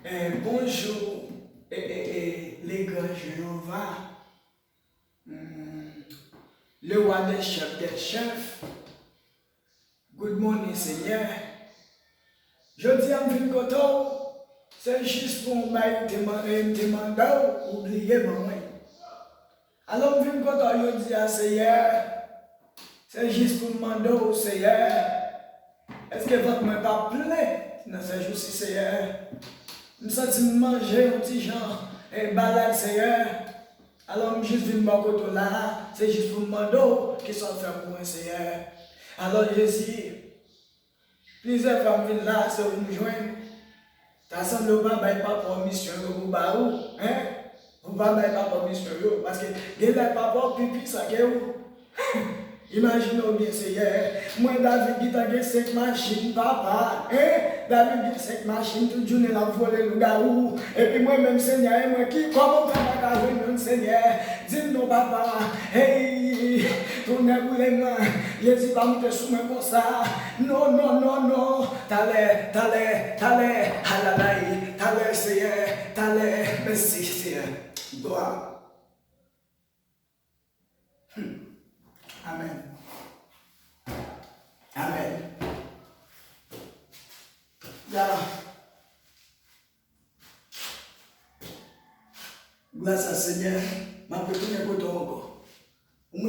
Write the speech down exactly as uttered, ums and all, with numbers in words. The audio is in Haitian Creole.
Eh, bonjou, eh, eh, eh, le gran Jewova, hmm, le wa dè chèf dè chèf. Good morning, Senyè. Jodi a m vin kote w, se jis pou yon bagay m te man-, m te mande w, ou bliye ban mwen. Alò m vin kote w jodi a, Seyè. Se jis pou m mande w, Seyè, èske vant mwen p ap plen nan sèjousi, Seyè? M santi m manje yon ti jan, e, balad, Seyè. Alò, m jis vin bò kote w la a, se jis pou m mande w kisa w fè pou mwen, Seyè. Alò, Jezi, plizyè fwa m vin la a, se ou m jwenn. Ta sanble ou pa bay papa w misyon yo pou ba ou, en? Ou pa bay papa w misyon yo, paske genlè papa w pi pwisan ke ou. Imajine w byen, Seyè. Mwen, David, ki ta gen senk machin, papa, en? David gen senk machin, tout jounen l ap vole lougawou. Epi mwen menm, Senyè, e mwen ki, kòman m fè pa ka jwenn youn, Senyè? Di m non, papa. Hey, tounen boule mwen. Jezi pa moute sou mwen konsa. Non, non, non, non. Talè, talè, talè. Alalay. Talè, Seyè. Talè. Mèsi, Seyè. Glwa. Hmm. Amèn. Amèn. Ya. Gras a Senyè, m ap retounen kote w ankò.